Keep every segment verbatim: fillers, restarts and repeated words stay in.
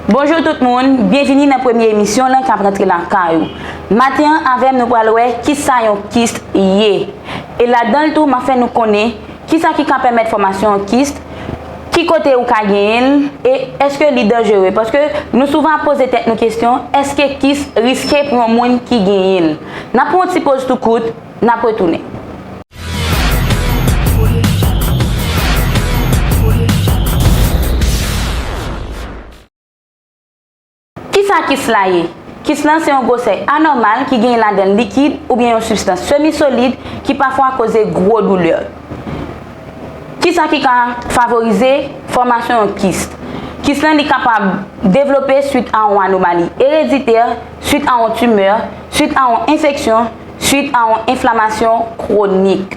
Bonjou tout moun, byenvini nan premye emisyon lan k ap rantre lakay ou. Maten an avè m nou pral wè kisa yon kist ye. E ladan l tou m ap fè nou konnen kisa ki ka pèmèt fòmasyon yon kist, ki kote ou ka genyen l, e èske li danjere? Paske nou souvan ap poze tèt nou kesyon, èske kist riske pou yon moun ki genyen l? N ap pran yon ti poz tou kout, n ap retounen. Kisa kis la ye? Kis lan se yon gwosè anòmal ki genyen ladan l likid oubyen yon sibstans semi solid ki pafwa koze gwo doulè. Kisa ki ka favorize fòmasyon yon kis? Kis lan li kapab devlope swit a yon anomali ereditè, swit a yon timè, swit a yon enfeksyon, swit a yon enflamasyon kwonik.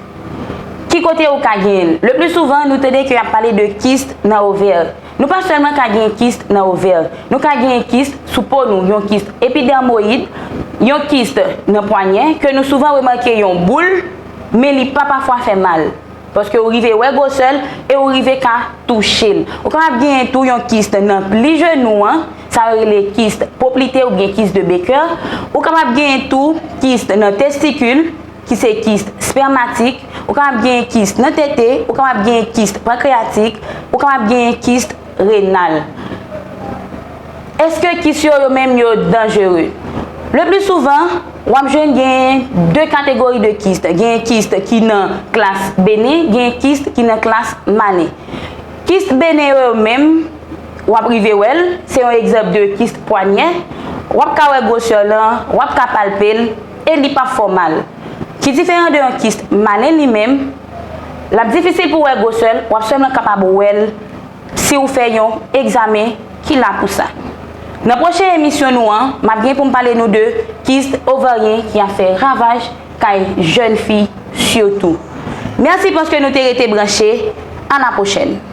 Ki kote ou ka genyen l? Le pli souvan nou tande ke y ap pale de kis nan ovè. Nou pa sèlman ka genyen kis nan ovè, nou ka genyen kis sou po nou, yon kis epidèmoyid, yon kis nan pwanyè, ke nou souvan remake yon boul, men li pa pafwa fè mal. Paske ou rive wè gwosè l e ou rive ka touche l. Ou kapab genyen tou yon kis nan pli jenou an, sa yo rele kis poplite oubyen kis de Becker. Ou kapab genyen tou kis nan testikil, ki se kis spèmatik, ou kapab genyen kis nan tete, ou kapab genyen kis pankreyatik, ou kapab genyen kis renal. Èske kis yo, yo menm, yo danjere? Le pli souvan, w ap jwenn genyen de kategori de kis. Genyen kis ki nan klas benen, genyen kis ki nan klas malen. Kis benen yo, yo menm, w ap rive wè l, se yon egzanp de kis pwanyè. W ap ka wè gwosè lan, w ap ka palpe l, e li p ap fè w mal. Ki diferan de yon kis malen li menm, l ap difisil pou w wè gwosè l, w ap sèlman kapab wè l si w fè yon egzamen ki la pou sa. Nan pwochen emisyon nou an, m ap gen pou m pale nou de kis ovaryen ki ap fè ravaj kay jèn fi sitou. Mèsi paske nou te rete branche. À la prochaine.